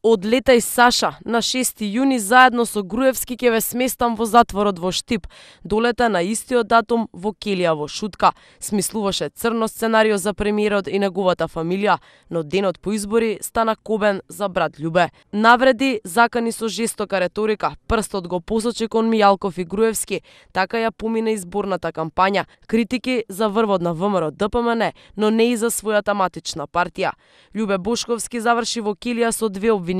Од летај Саша, на 6 јуни заедно со Груевски ќе ве сместам во затворот во Штип. Долета на истиот датум во Келија во Шутка. Смислуваше црно сценарио за премиерот и неговата фамилија, но денот по избори стана кобен за брат Љубе. Навреди, закани со жестока реторика, прстот го посочи кон Мијалков и Груевски, така ја помина изборната кампања, критики за врвот на ВМРО ДПМН, но не и за својата матична партија. Љубе Бошковски заврши во Келија со 2 обвиненија.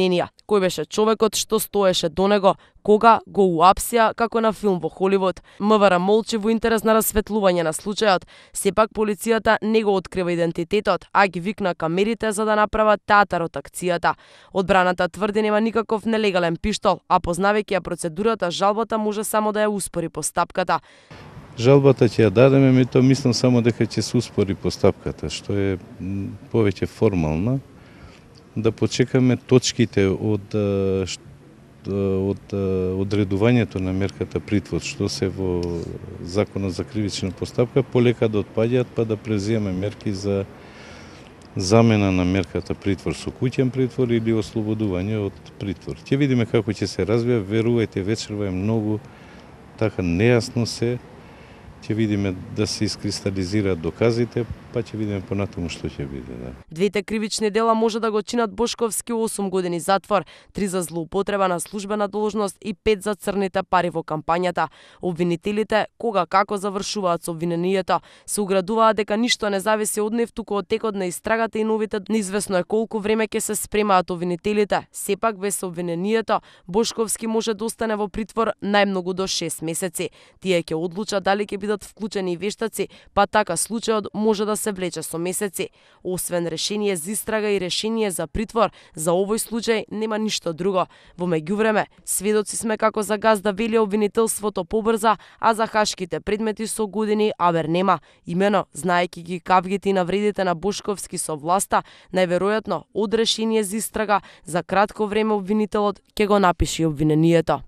Кој беше човекот што стоеше до него, кога го уапсија како на филм во Холивуд. МВР молчи во интерес на расветлување на случајот. Сепак полицијата не го открива идентитетот, а ги викна камерите за да направат театар од акцијата. Одбраната тврди нема никаков нелегален пиштол, а познавајќи ја процедурата, жалбата може само да ја успори постапката. Жалбата ќе ја дадеме, меѓутоа мислам само дека ќе се успори постапката, што е повеќе формална. Да почекаме точките од одредувањето на мерката притвор, што се во Законот за кривична постапка, полека да отпаѓаат, па да преземеме мерки за замена на мерката притвор со куќен притвор или ослободување од притвор. Ќе видиме како ќе се развија, верувајте, вечерва е многу така нејасно се. Ќе видиме да се искристализираат доказите, па ќе видиме понатаму што ќе биде. Да. Двете кривични дела може да го чинат Бошковски 8 години затвор, 3 за злоупотреба на службена должност и 5 за црните пари во кампањата. Обвинителите, кога како завршуваат со обвинението, се оградуваат дека ништо не зависи од нив, туку од текот на истрагата и новите. Неизвестно е колку време ќе се спремаат обвинителите. Сепак без обвинението, Бошковски може да остане во притвор најмногу до 6 месеци. Тие ќе одлучат дали ќе бидат вклучени вештаци, па така случајот може да се влече со месеци. Освен решение за истрага и решение за притвор, за овој случај нема ништо друго. Во меѓувреме, сведоци сме како за газда вели обвинителството побрза, а за хашките предмети со години авер нема. Имено, знаејќи ги кавгите и навредите на Бошковски со власта, најверојатно од решение за истрага за кратко време обвинителот ќе го напише обвинението.